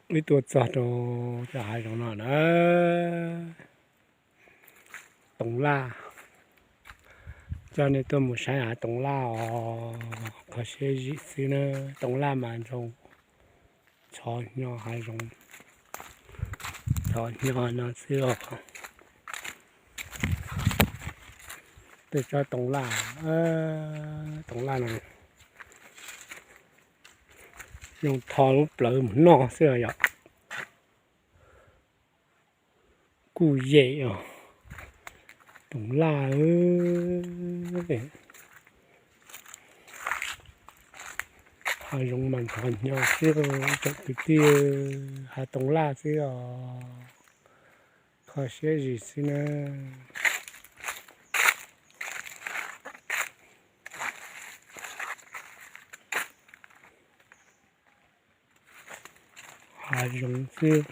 Wb tuaj txog rau cov hav zoov no na, toov laj. Coj nej tuaj mus saib hav toov laj os, kho siab zim xwb na. Toov laj mas zoo, txhov hnyo hav zoov, txhov hnyo no xwb os. Tej tsob toov laj, toov laj no zoo tho lub plawv mus noj xwb yom. Kuj yem os, toov laj. Hav zoov mas txhov hnyo xwb, tsoom kwv tij, hav toov laj xwb os, kho siab zim xwb na. Hav zoov xwb.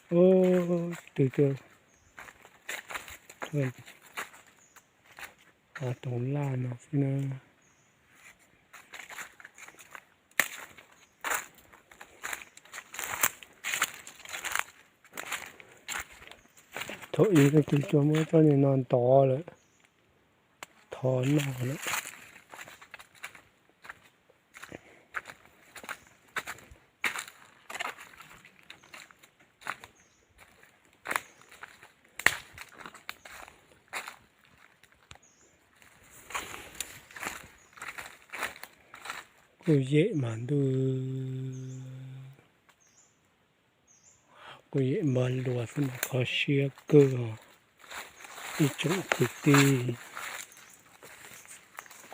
Ub, twb tuaj, hav toov laj no xwb na. Thaum ub twb tuaj muab tsob niag no ntov lawm, tho noj lawm. Kuj yem mas ntuj, kuj yem npog luas xwb mas kho siab kawg os ib tsoom kwv tij.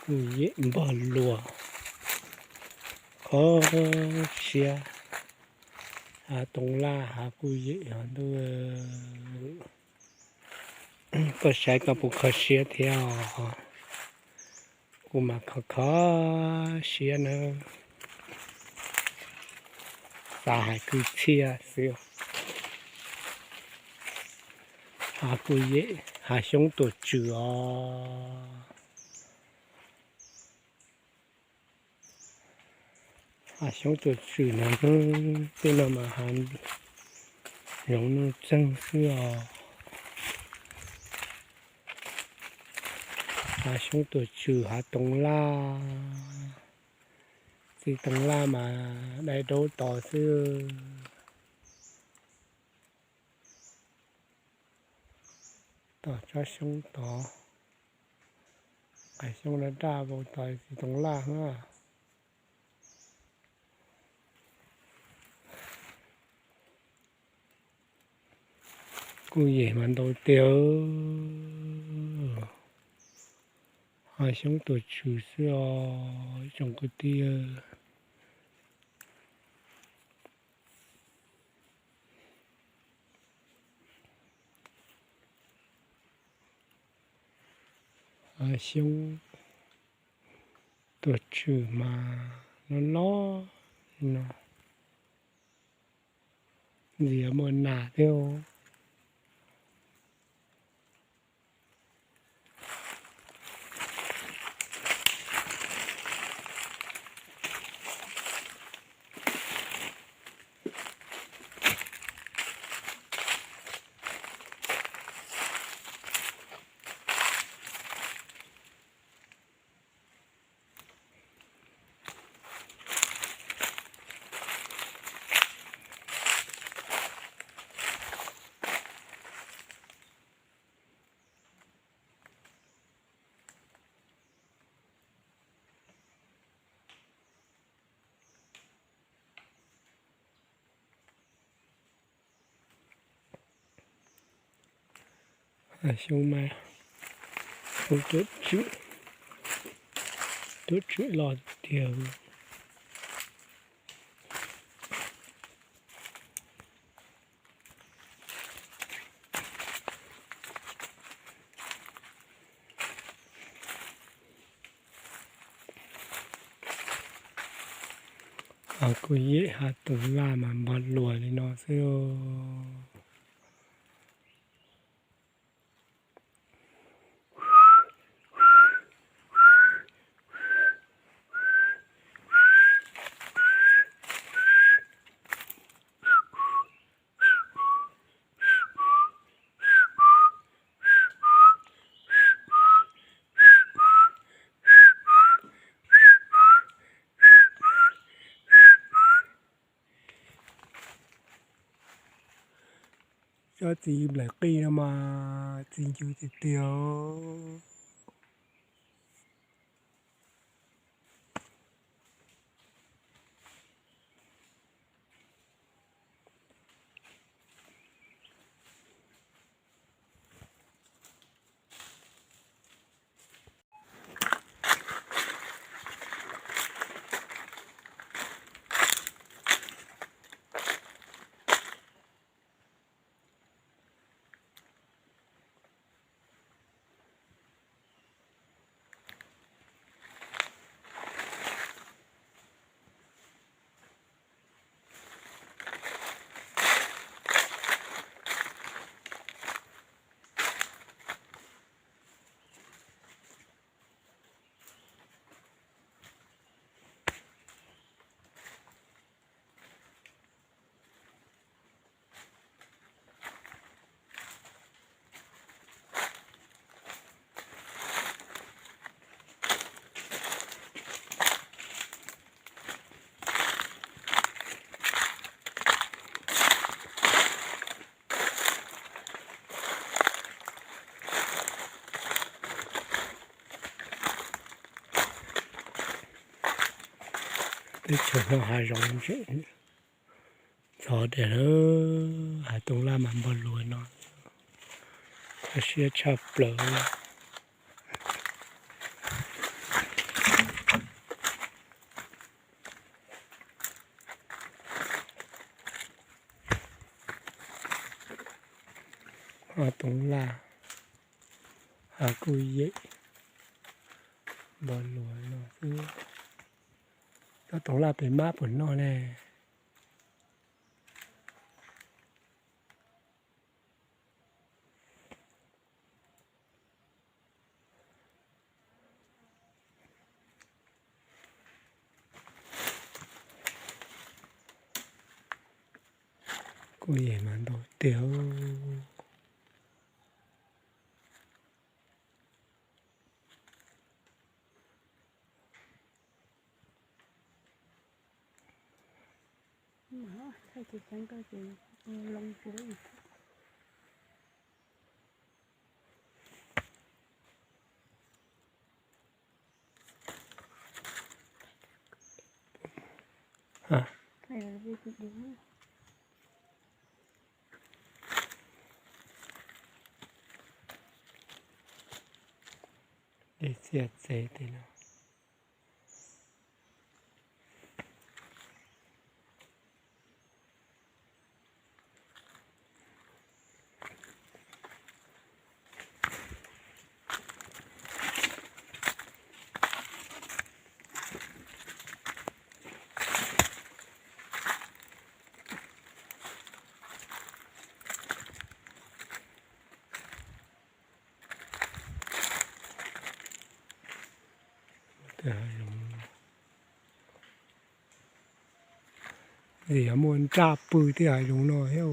Kuj yem npog luas, kho siab. Hav toov laj hav kuj yem os ntuj. Koj saib koj puas kho siab thiab os? Kuv mas kho kho siab na. Xav hais kwv txhiaj xwb. Hav kuj yem, hav xyoob tuam tswm os. Hav xyoob tuam tswm no, tej no mas hav zoov nuj txeeg xwb os. Hav xyoob tuam tswm, hav toov laj, txiv toov laj mas dai daub tod xwb. Tod tsob xyoob tod, qais xyoob daj daj vau tod txiv toov laj na. Kuj yem mas ntau tiag. Hav xyoob tuam tswm xwb os ib tsoom kwv tij. Hav xyoob tuam tswm mas loj loj li no, ntxiv muaj nas thiab. Xyoob mas, xyoob tuam tswm, tuam tswm los tiag. Kuj yem hav toov laj mas npog luas li no xwb. Cov txiv nplaim qij no mas txiv ncw tiag tiag. Teb chaws no hav zoov ntxhov tiag lawm, hav tooj laj mas npog luas no, kho siab tshaj plaws. Hav tooj laj, hav kuj yem, npog luas no xwb. Cov tooj laj pem mab puas noj ne? Kuj yem mas ntau tiag. Dej txiaj txev tej no. Tej hav zoov, vim yog muaj nraj pw tej hav zoov no thiab.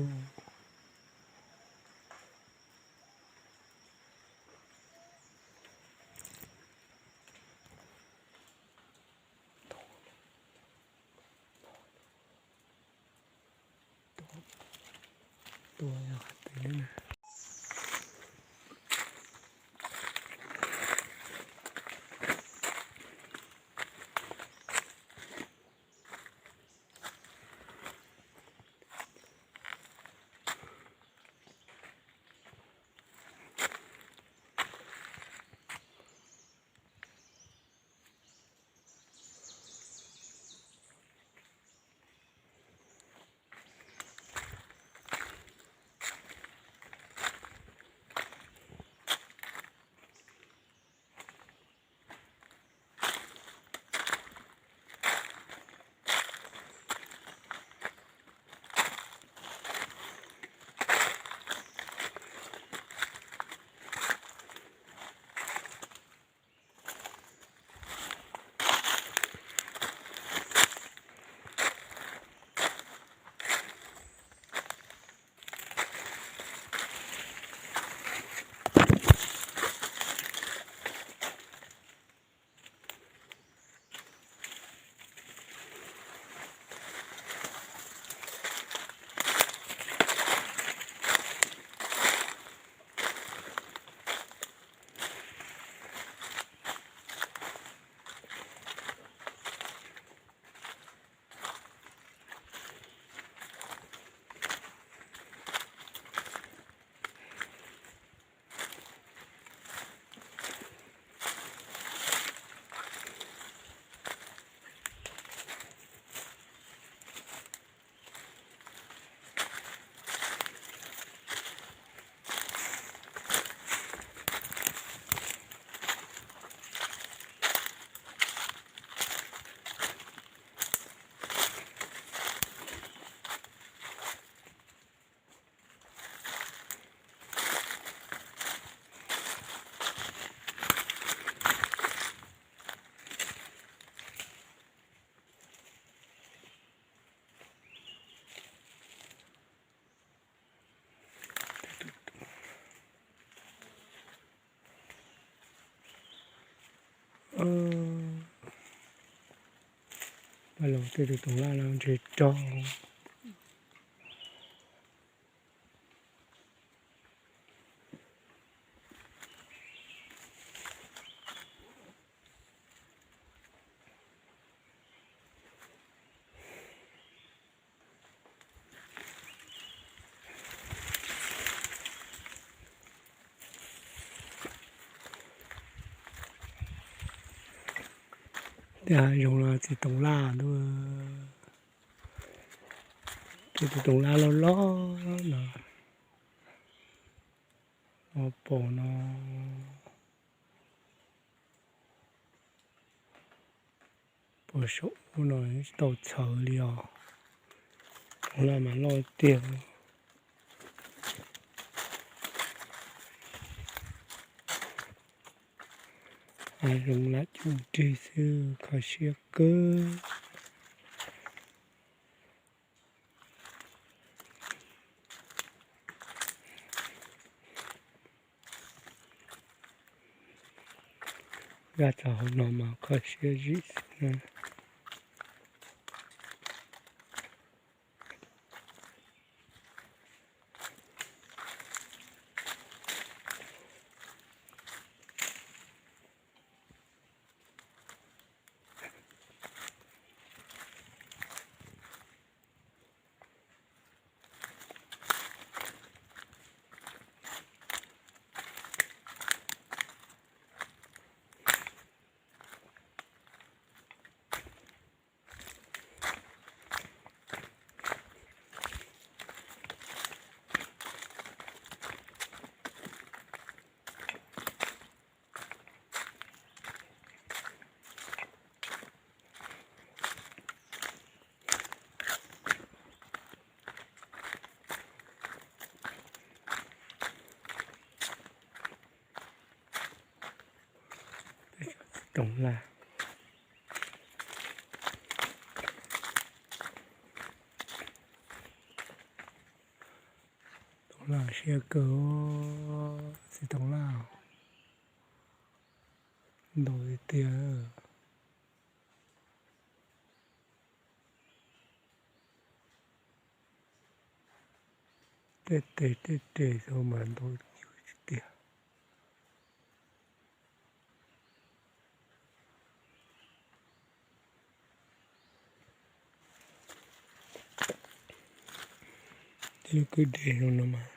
Los tej tus toov laj no ntshe rog. Tej hav zoov los txiv toov laj ntuj. Tej tus toov laj loj loj no, no pom no, pom saum ub no tsis tau txhawv li os. Toov laj mas loj tiag. Hav zoov lam cuj rig xwb, kho siab kawg. Nkag txog hauv no mas kho siab zim xwb na. Txiv toov laj. Toov laj siab kawg, txiv toov laj ntau tiag tiag. Tej tes tej tes xwb mas ntau tiag tiag. Tej lub kwj deg no mas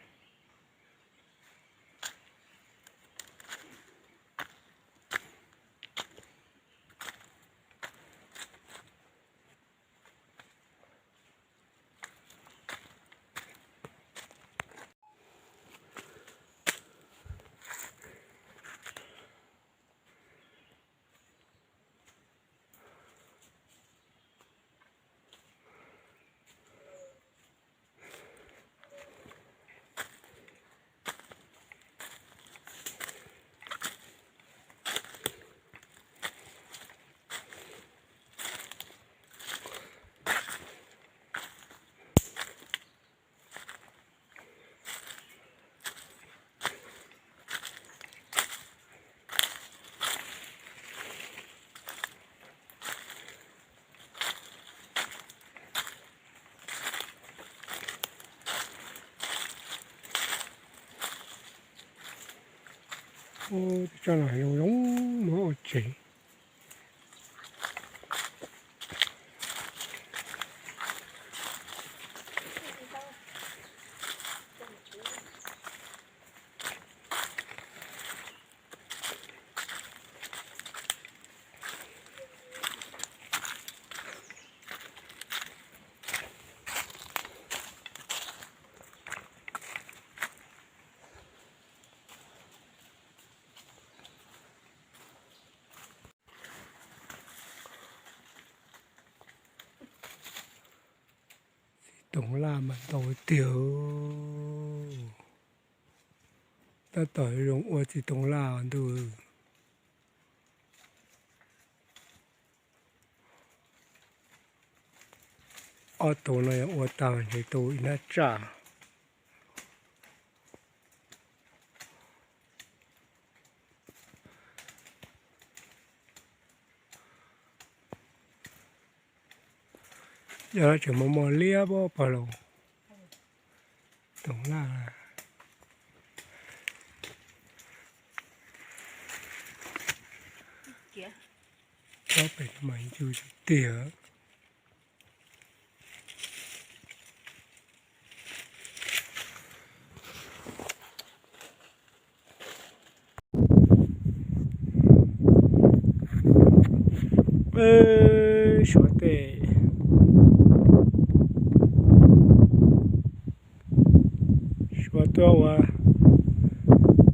Ub, tsob no zoo zoo mas ua tsev. Txiv toov laj mas ntau tiag. Tab tom zoo ua txiv toov laj ntuj. Ob tug no yog ua tag ntshe tu ib nab tsaj. Cov tseem mos mos liab pog los. Toom laj. Tsob pem no mas ncw tiag. Suav tej, Suav tuaj ua,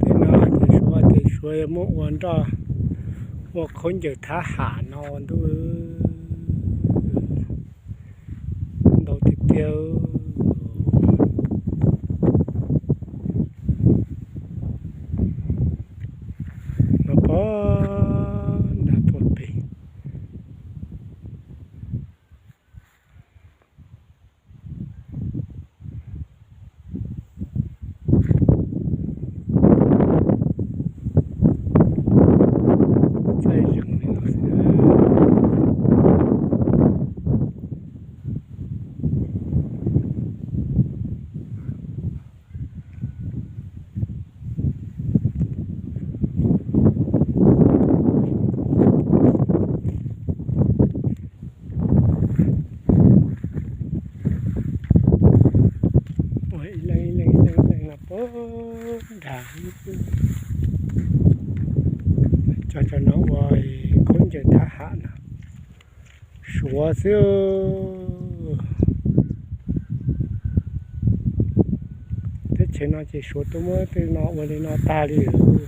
tej no ces Suav ces Suav yuav muab ua nroj, ua khaub ncaws thab ham no ntuj, ntau tiag tiag. No pog nrad puag pem. Txaij zeeg li no xwb. Ua ib leeg ib leeg ib leeg ib leeg no pog nrad. Cov cov no ua khaub ncaws thab ham no, Suav xwb. Teb chaws no ces Suav tuaj muab tej no ua li no tag li lawm.